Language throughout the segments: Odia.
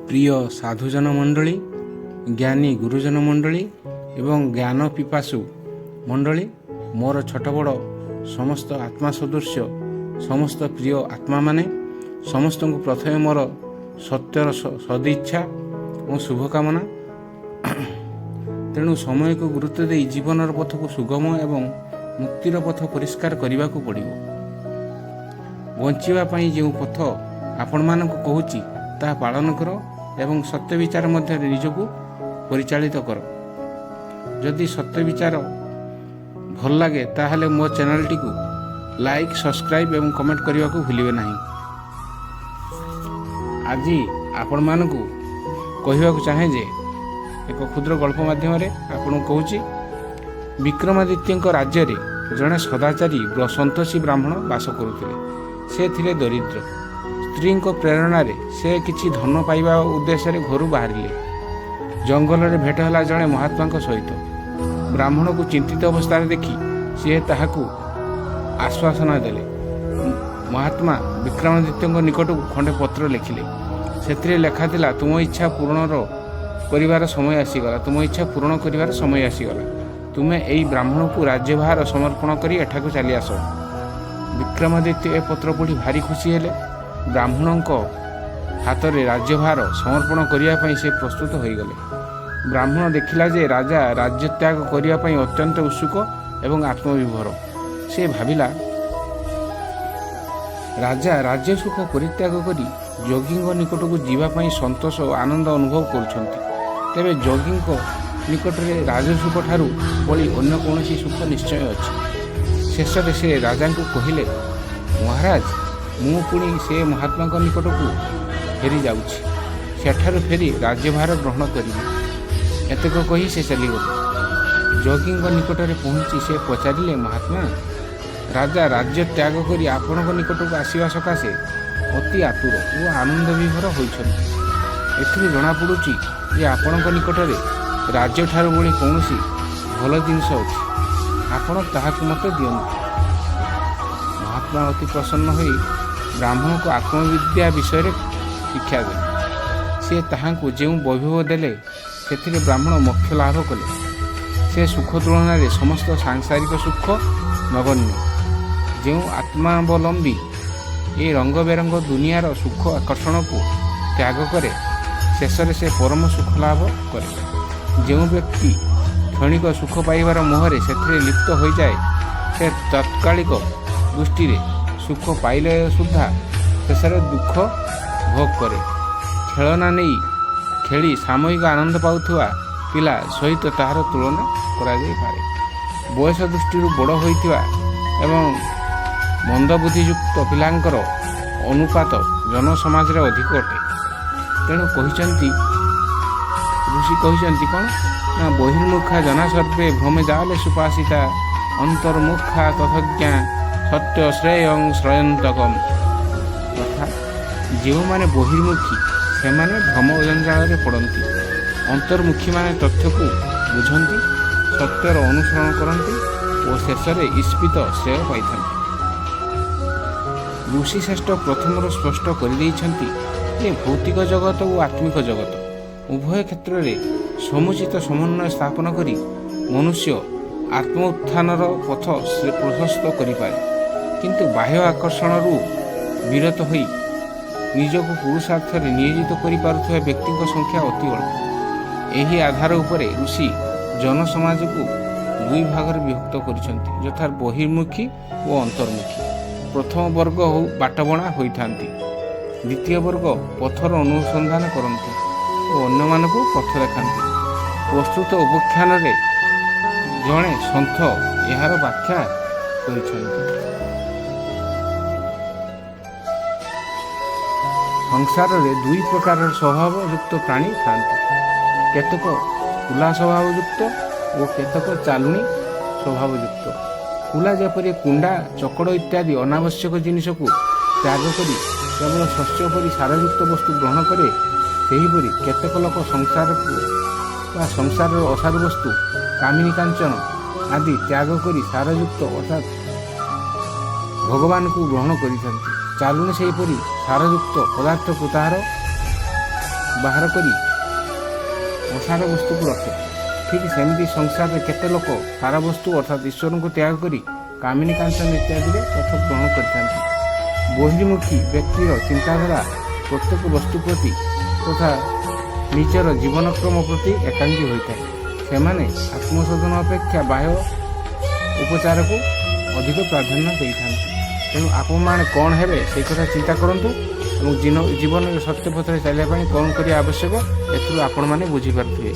ପ୍ରିୟ ସାଧୁଜନ ମଣ୍ଡଳୀ, ଜ୍ଞାନୀ ଗୁରୁଜନ ମଣ୍ଡଳୀ ଏବଂ ଜ୍ଞାନ ପିପାସୁ ମଣ୍ଡଳୀ, ମୋର ଛୋଟ ବଡ଼ ସମସ୍ତ ଆତ୍ମା ସଦୃଶ୍ୟ ସମସ୍ତ ପ୍ରିୟ ଆତ୍ମାମାନେ, ସମସ୍ତଙ୍କୁ ପ୍ରଥମେ ମୋର ସତ୍ୟର ସଦିଚ୍ଛା ଏବଂ ଶୁଭକାମନା। ତେଣୁ ସମୟକୁ ଗୁରୁତ୍ୱ ଦେଇ ଜୀବନର ପଥକୁ ସୁଗମ ଏବଂ ମୁକ୍ତିର ପଥ ପରିଷ୍କାର କରିବାକୁ ପଡ଼ିବ। ବଞ୍ଚିବା ପାଇଁ ଯେଉଁ ପଥ ଆପଣମାନଙ୍କୁ କହୁଛି, ତାହା ପାଳନ କର ଏବଂ ସତ୍ୟ ବିଚାର ମଧ୍ୟରେ ନିଜକୁ ପରିଚାଳିତ କର। ଯଦି ସତ୍ୟ ବିଚାର ଭଲ ଲାଗେ, ତାହେଲେ ମୋ ଚ୍ୟାନେଲଟିକୁ ଲାଇକ୍, ସବସ୍କ୍ରାଇବ୍ ଏବଂ କମେଣ୍ଟ କରିବାକୁ ଭୁଲିବେ ନାହିଁ। ଆଜି ଆପଣମାନଙ୍କୁ କହିବାକୁ ଚାହେଁ ଯେ ଏକ କ୍ଷୁଦ୍ର ଗଳ୍ପ ମାଧ୍ୟମରେ ଆପଣଙ୍କୁ କହୁଛି। ବିକ୍ରମାଦିତ୍ୟଙ୍କ ରାଜ୍ୟରେ ଜଣେ ସଦାଚାରୀ ସନ୍ତୋଷୀ ବ୍ରାହ୍ମଣ ବାସ କରୁଥିଲେ। ସେ ଥିଲେ ଦରିଦ୍ର। ସ୍ତ୍ରୀଙ୍କ ପ୍ରେରଣାରେ ସେ କିଛି ଧନ ପାଇବା ଉଦ୍ଦେଶ୍ୟରେ ଘରୁ ବାହାରିଲେ। ଜଙ୍ଗଲରେ ଭେଟ ହେଲା ଜଣେ ମହାତ୍ମାଙ୍କ ସହିତ। ବ୍ରାହ୍ମଣକୁ ଚିନ୍ତିତ ଅବସ୍ଥାରେ ଦେଖି ସିଏ ତାହାକୁ ଆଶ୍ୱାସନା ଦେଲେ। ମହାତ୍ମା ବିକ୍ରମାଦିତ୍ୟଙ୍କ ନିକଟକୁ ଖଣ୍ଡେ ପତ୍ର ଲେଖିଲେ। ସେଥିରେ ଲେଖା ଥିଲା, ତୁମ ଇଚ୍ଛା ପୂରଣର କରିବାର ସମୟ ଆସିଗଲା। ତୁମ ଇଚ୍ଛା ପୂରଣ କରିବାର ସମୟ ଆସିଗଲା। ତୁମେ ଏଇ ବ୍ରାହ୍ମଣକୁ ରାଜ୍ୟଭାର ସମର୍ପଣ କରି ଏଠାକୁ ଚାଲି ଆସ। ବିକ୍ରମାଦିତ୍ୟ ଏ ପତ୍ର ପଢ଼ି ଭାରି ଖୁସି ହେଲେ। ବ୍ରାହ୍ମଣଙ୍କ ହାତରେ ରାଜ୍ୟଭାର ସମର୍ପଣ କରିବା ପାଇଁ ସେ ପ୍ରସ୍ତୁତ ହୋଇଗଲେ। ବ୍ରାହ୍ମଣ ଦେଖିଲା ଯେ ରାଜା ରାଜ୍ୟତ୍ୟାଗ କରିବା ପାଇଁ ଅତ୍ୟନ୍ତ ଉତ୍ସୁକ ଏବଂ ଆତ୍ମବିଭୋର। ସେ ଭାବିଲା, ରାଜା ରାଜ୍ୟ ସୁଖ ପରିତ୍ୟାଗ କରି ଯୋଗୀଙ୍କ ନିକଟକୁ ଯିବା ପାଇଁ ସନ୍ତୋଷ ଓ ଆନନ୍ଦ ଅନୁଭବ କରୁଛନ୍ତି। ତେବେ ଯୋଗୀଙ୍କ ନିକଟରେ ରାଜସୁଖ ଠାରୁ ବଳି ଅନ୍ୟ କୌଣସି ସୁଖ ନିଶ୍ଚୟ ଅଛି। ଶେଷରେ ସେ ରାଜାଙ୍କୁ କହିଲେ, ମହାରାଜ, ମୁଁ ପୁଣି ସେ ମହାତ୍ମାଙ୍କ ନିକଟକୁ ଫେରି ଯାଉଛି। ସେଠାରୁ ଫେରି ରାଜ୍ୟଭାର ଗ୍ରହଣ କରିବି। ଏତକ କହି ସେ ଚାଲିଗଲେ। ଯୋଗୀଙ୍କ ନିକଟରେ ପହଞ୍ଚି ସେ ପଚାରିଲେ, ମହାତ୍ମା, ରାଜା ରାଜ୍ୟ ତ୍ୟାଗ କରି ଆପଣଙ୍କ ନିକଟକୁ ଆସିବା ସକାଶେ ଅତି ଆତୁର ଓ ଆନନ୍ଦ ବିଭୋର ହୋଇଛନ୍ତି। ଏଥିରୁ ଜଣାପଡ଼ୁଛି ଯେ ଆପଣଙ୍କ ନିକଟରେ ରାଜ୍ୟଠାରୁ ବଳି କୌଣସି ଭଲ ଜିନିଷ ଅଛି। ଆପଣ ତାହାକୁ ମୋତେ ଦିଅନ୍ତୁ। ମହାତ୍ମା ଅତି ପ୍ରସନ୍ନ ହୋଇ ବ୍ରାହ୍ମଣକୁ ଆତ୍ମବିଦ୍ୟା ବିଷୟରେ ଶିକ୍ଷା ଦେଲେ। ସେ ତାହାଙ୍କୁ ଯେଉଁ ବୈଭବ ଦେଲେ, ସେଥିରେ ବ୍ରାହ୍ମଣ ମୋକ୍ଷ ଲାଭ କଲେ। ସେ ସୁଖ ତୁଳନାରେ ସମସ୍ତ ସାଂସାରିକ ସୁଖ ନଗଣ୍ୟ। ଯେଉଁ ଆତ୍ମାବଲମ୍ବୀ ଏ ରଙ୍ଗ ବେରଙ୍ଗ ଦୁନିଆର ସୁଖ ଆକର୍ଷଣକୁ ତ୍ୟାଗ କରେ, ଶେଷରେ ସେ ପରମ ସୁଖ ଲାଭ କରେ। ଯେଉଁ ବ୍ୟକ୍ତି କ୍ଷଣିକ ସୁଖ ପାଇବାର ମୋହରେ ସେଥିରେ ଲିପ୍ତ ହୋଇଯାଏ, ସେ ତତ୍କାଳିକ ଦୃଷ୍ଟିରେ ସୁଖ ପାଇଲେ ସୁଦ୍ଧା ଶେଷରେ ଦୁଃଖ ଭୋଗ କରେ। ଖେଳନା ନେଇ ଖେଳି ସାମୟିକ ଆନନ୍ଦ ପାଉଥିବା ପିଲା ସହିତ ତାହାର ତୁଳନା କରାଯାଇପାରେ। ବୟସ ଦୃଷ୍ଟିରୁ ବଡ଼ ହୋଇଥିବା ଏବଂ ମନ୍ଦବୁଦ୍ଧିଯୁକ୍ତ ପିଲାଙ୍କର ଅନୁପାତ ଜନସମାଜରେ ଅଧିକ ଅଟେ। ତେଣୁ କହିଛନ୍ତି, ଋଷି କହିଛନ୍ତି କ'ଣ ନା, ବହିର୍ମୁଖା ଜନା ସର୍ବେ ଭ୍ରମେ ଜାଲେ ସୁପାସିତା, ଅନ୍ତର୍ମୁଖା ତଥଜ୍ଞା ସତ୍ୟ ଶ୍ରେୟଂ ଶ୍ରୟନ୍ତକମ୍। ଅର୍ଥାତ୍ ଯେଉଁମାନେ ବହିର୍ମୁଖୀ, ସେମାନେ ଭ୍ରମ ଜଞ୍ଜାଳରେ ପଡ଼ନ୍ତି। ଅନ୍ତର୍ମୁଖୀମାନେ ତଥ୍ୟକୁ ବୁଝନ୍ତି, ସତ୍ୟର ଅନୁସରଣ କରନ୍ତି ଓ ଶେଷରେ ଇପ୍ସିତ ଶ୍ରେୟ ପାଇଥାନ୍ତି। ଋଷି ଶ୍ରେଷ୍ଠ ପ୍ରଥମରୁ ସ୍ପଷ୍ଟ କରିଦେଇଛନ୍ତି ଯେ ଭୌତିକ ଜଗତ ଓ ଆତ୍ମିକ ଜଗତ ଉଭୟ କ୍ଷେତ୍ରରେ ସମୁଚିତ ସମନ୍ୱୟ ସ୍ଥାପନ କରି ମନୁଷ୍ୟ ଆତ୍ମ ଉତ୍ଥାନର ପଥ ପ୍ରଶସ୍ତ କରିପାରେ। କିନ୍ତୁ ବାହ୍ୟ ଆକର୍ଷଣରୁ ବିରତ ହୋଇ ନିଜକୁ ପୁରୁଷାର୍ଥରେ ନିୟୋଜିତ କରିପାରୁଥିବା ବ୍ୟକ୍ତିଙ୍କ ସଂଖ୍ୟା ଅତି ଅଳ୍ପ। ଏହି ଆଧାର ଉପରେ ଋଷି ଜନସମାଜକୁ ଦୁଇ ଭାଗରେ ବିଭକ୍ତ କରିଛନ୍ତି, ଯଥା ବହିର୍ମୁଖୀ ଓ ଅନ୍ତର୍ମୁଖୀ। ପ୍ରଥମ ବର୍ଗ ହଉ ବାଟବଣା ହୋଇଥାନ୍ତି। ଦ୍ୱିତୀୟ ବର୍ଗ ପଥର ଅନୁସନ୍ଧାନ କରନ୍ତି ଓ ଅନ୍ୟମାନଙ୍କୁ ପଥ ଦେଖାନ୍ତି। ପ୍ରସ୍ତୁତ ଉପାଖ୍ୟାନରେ ଜଣେ ସନ୍ଥ ଏହାର ବ୍ୟାଖ୍ୟା କରିଛନ୍ତି। ସଂସାରରେ ଦୁଇ ପ୍ରକାରର ସ୍ୱଭାବଯୁକ୍ତ ପ୍ରାଣୀ ଥାନ୍ତି। କେତେକ କୁଲା ସ୍ୱଭାବଯୁକ୍ତ ଓ କେତେକ ଚାଲୁଣି ସ୍ୱଭାବଯୁକ୍ତ। କୁଲା ଯେପରି କୁଣ୍ଡା, ଚକଡ଼ ଇତ୍ୟାଦି ଅନାବଶ୍ୟକ ଜିନିଷକୁ ତ୍ୟାଗ କରି କେବଳ ଶସ୍ୟ ପରି ସାରଯୁକ୍ତ ବସ୍ତୁ ଗ୍ରହଣ କରେ, ସେହିପରି କେତେକ ଲୋକ ସଂସାରକୁ ବା ସଂସାରର ଅସାର ବସ୍ତୁ, କାମିନୀ କାଞ୍ଚନ ଆଦି ତ୍ୟାଗ କରି ସାରଯୁକ୍ତ ଅର୍ଥାତ୍ ଭଗବାନଙ୍କୁ ଗ୍ରହଣ କରିଥାନ୍ତି। ଚାଲୁଣି ସେହିପରି ସାରଯୁକ୍ତ ପଦାର୍ଥକୁ ତାହାର ବାହାର କରି ଅସାର ବସ୍ତୁକୁ ରଖେ, ଠିକ୍ ସେମିତି ସଂସାରରେ କେତେ ଲୋକ ସାର ବସ୍ତୁ ଅର୍ଥାତ୍ ଈଶ୍ୱରଙ୍କୁ ତ୍ୟାଗ କରି କାମିନୀ କାଞ୍ଚନ ଇତ୍ୟାଦିରେ ପଥ ଗ୍ରହଣ କରିଥାନ୍ତି। ବହିର୍ମୁଖୀ ବ୍ୟକ୍ତିର ଚିନ୍ତାଧାରା ପ୍ରତ୍ୟେକ ବସ୍ତୁ ପ୍ରତି ତଥା ନିଜର ଜୀବନକ୍ରମ ପ୍ରତି ଏକାଙ୍ଗୀ ହୋଇଥାଏ। ସେମାନେ ଆତ୍ମଶୋଧନ ଅପେକ୍ଷା ବାହ୍ୟ ଉପଚାରକୁ ଅଧିକ ପ୍ରାଧାନ୍ୟ ଦେଇଥାନ୍ତି। ତେଣୁ ଆପଣମାନେ କ'ଣ ହେବେ, ସେଇ କଥା ଚିନ୍ତା କରନ୍ତୁ ଏବଂ ଜୀବନରେ ସତ୍ୟ ପଥରେ ଚାଲିବା ପାଇଁ କ'ଣ କରିବା ଆବଶ୍ୟକ, ଏଥିରୁ ଆପଣମାନେ ବୁଝିପାରୁଥିବେ।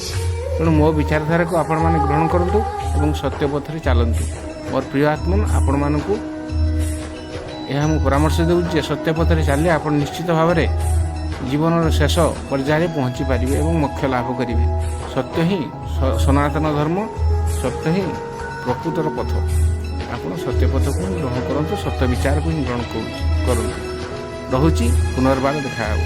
ତେଣୁ ମୋ ବିଚାରଧାରାକୁ ଆପଣମାନେ ଗ୍ରହଣ କରନ୍ତୁ ଏବଂ ସତ୍ୟ ପଥରେ ଚାଲନ୍ତୁ। ମୋର ପ୍ରିୟ ଆତ୍ମନ, ଆପଣମାନଙ୍କୁ ଏହା ମୁଁ ପରାମର୍ଶ ଦେଉଛି ଯେ ସତ୍ୟ ପଥରେ ଚାଲିଲେ ଆପଣ ନିଶ୍ଚିତ ଭାବରେ ଜୀବନର ଶେଷ ପର୍ଯ୍ୟାୟରେ ପହଞ୍ଚି ପାରିବେ ଏବଂ ମୋକ୍ଷ ଲାଭ କରିବେ। ସତ୍ୟ ହିଁ ସନାତନ ଧର୍ମ, ସତ୍ୟ ହିଁ ପ୍ରକୃତର ପଥ। ଆପଣ ସତ୍ୟ ପଥକୁ ହିଁ ଗ୍ରହଣ କରନ୍ତୁ, ସତ୍ୟ ବିଚାରକୁ ହିଁ ଗ୍ରହଣ କରନ୍ତୁ। ରହୁଛି, ପୁନର୍ବାର ଦେଖା ହେବ।